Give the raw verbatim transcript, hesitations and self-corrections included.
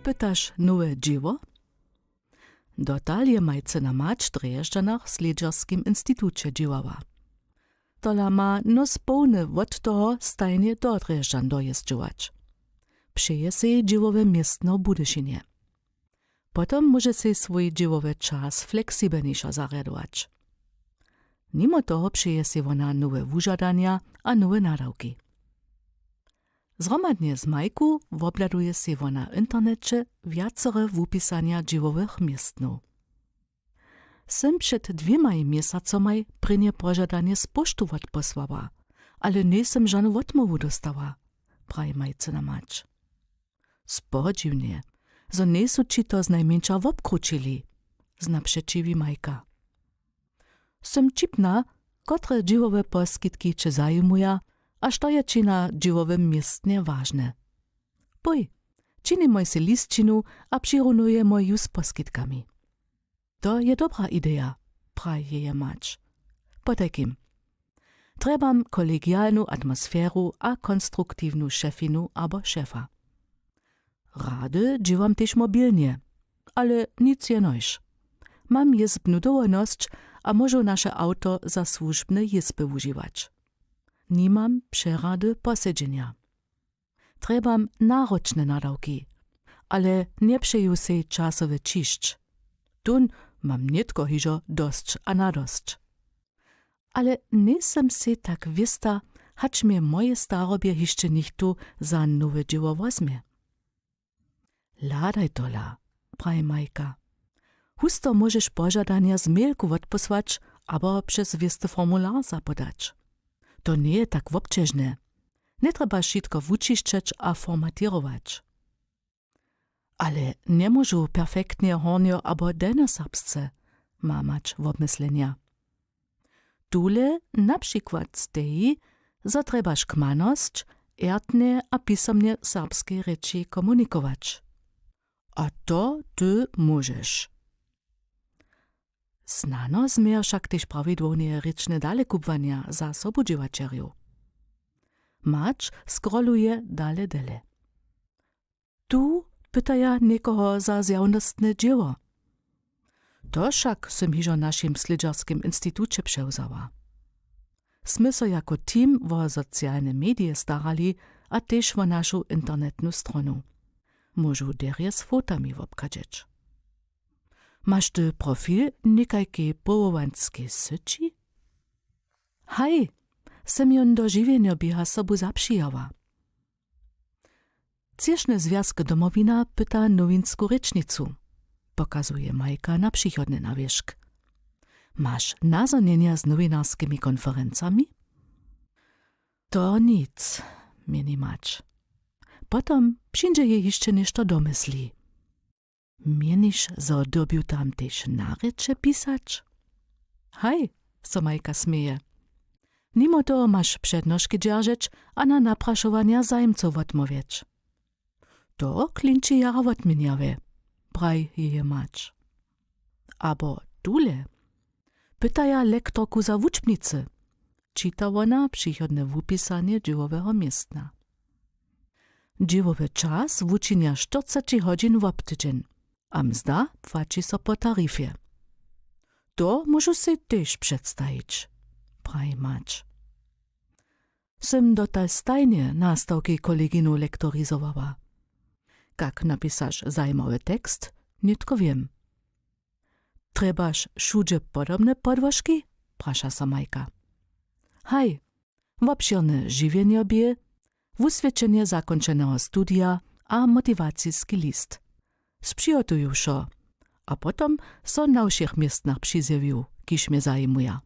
Pytaš nowe dźěło? Dotal je majcyna mać w Drježdźanach w slědźerskim instituće dźěłała. Tola ma nos połny wot toho, stajnje do Drježdźan dojězdźować. Přeje sej dźěłowe městno w Budyšinje. Potom móže sej swój dźěłowy čas fleksibelnišo zarjadować. Nimo toho přeje sej wona nowe wužadanja a nowe nadawki. Zhromadnje z Majku wobhladuje sej wona w interneće wjacore wupisanja dźěłowych městnow. Sym před dwěmaj měsacomaj prěnje požadanje z poštu wotposłała, ale njejsym žanu wotmołwu dóstała, praji majcyna mać. Spohodźiwnje, zo njejsu ći to znajmjeńša wobkrućili, zna přećiwi Majka. Sym ćipna, kotre dźěłowe poskitki će zajimuja a što je ći na dźěłowym městnje wažne. Pój, činimoj sej lisćinu a přirunujemoj ju z poskitkami. To je dobra ideja, praji jeje mać. Potajkim. Trjebam kolegialnu atmosferu a konstruktiwnu šefinu abo šefa. Rady dźěłam tež mobilnje, ale nic jenož. Mam jězbnu dowolnosć a móžu naše awto za słužbne jězby wužiwać. Nimam přerady posedźenja. Trjebam naročne nadawki, ale njepřeju sej časowy ćišć. Tón mam nětko hižo dosć a nadosć. Ale njejsym sej tak wěsta, hač mje w mojej starobje hišće něchtó za nowe dźěło wozmje. Hladaj tola, praji Majka. Husto móžeš požadanja z mailku wotposłać abo přez wěsty formular zapodać. To njeje tak wobćežne. Njetrjebaš wšitko wućišćeć a formatěrować. Ale njemóžu perfektnje hornjo abo delnjoserbsce, ma mać wobmyslenja. Tule na přikład steji, zo trjebaš kmanosć, rjadnje a pisomnje w serbskej rěči komunikować. A to ty móžeš. Snano změja wšak tež prawidłowneje rěčne dalekubłanja za sobudźěłaćerjow. Mać scrolluje dale dele. Tu pytaja někoho za zjawnostne dźěło. To wšak sym hižo w našim slědźerskim instituće přewzała. Smy so jako team wo socialne medije starali a tež wo našu internetnu stronu. Móžu derje z fotami wobchadźeć. Maš ty profil někajkej powołanskej syći? Haj, sym jón do žiwjenjoběha sobu zapřijała. Třěšny zwjazk Domowina pyta nowinsku rěčnicu, pokazuje Majka na přichodny nawěšk. Maš nazhonjenja z nowinarskimi konferencami? To nic, měni mać. Potom přińdźe jej hišće něšto do mysli. Měniš, zo dyrbju tam tež na rěče pisać? Haj, so Majka směje. Nimo toho maš přednoški dźeržeć a na naprašowanja zajimcow wotmołwjeć. To klinči jara wotměnjawje, praji jeje mać. Abo tule. Pytaja lektorku za wučbnicy, čita wona přichodne wupisanje dźěłoweho městna. Dźěłowy čas wučinja štyrceći hodźin wobtydźeń a mzda płaći so po tarifje. To móžu sej tež předstajić, praji mać. Sym dotal stajnje nastawki koleginow lektorizowała. Kak napisaš zajimawy tekst, nětko wěm. Trjebaš wšudźe podobne podłožki? Praša so Majka. Haj, wobšěrne žiwjenjobě, wuswědčenje zakónčeneho studija a motiwaciski list. Spřihotuju wšo a potom so na wšěch městnach přizjewił, kiž mje zajimuja.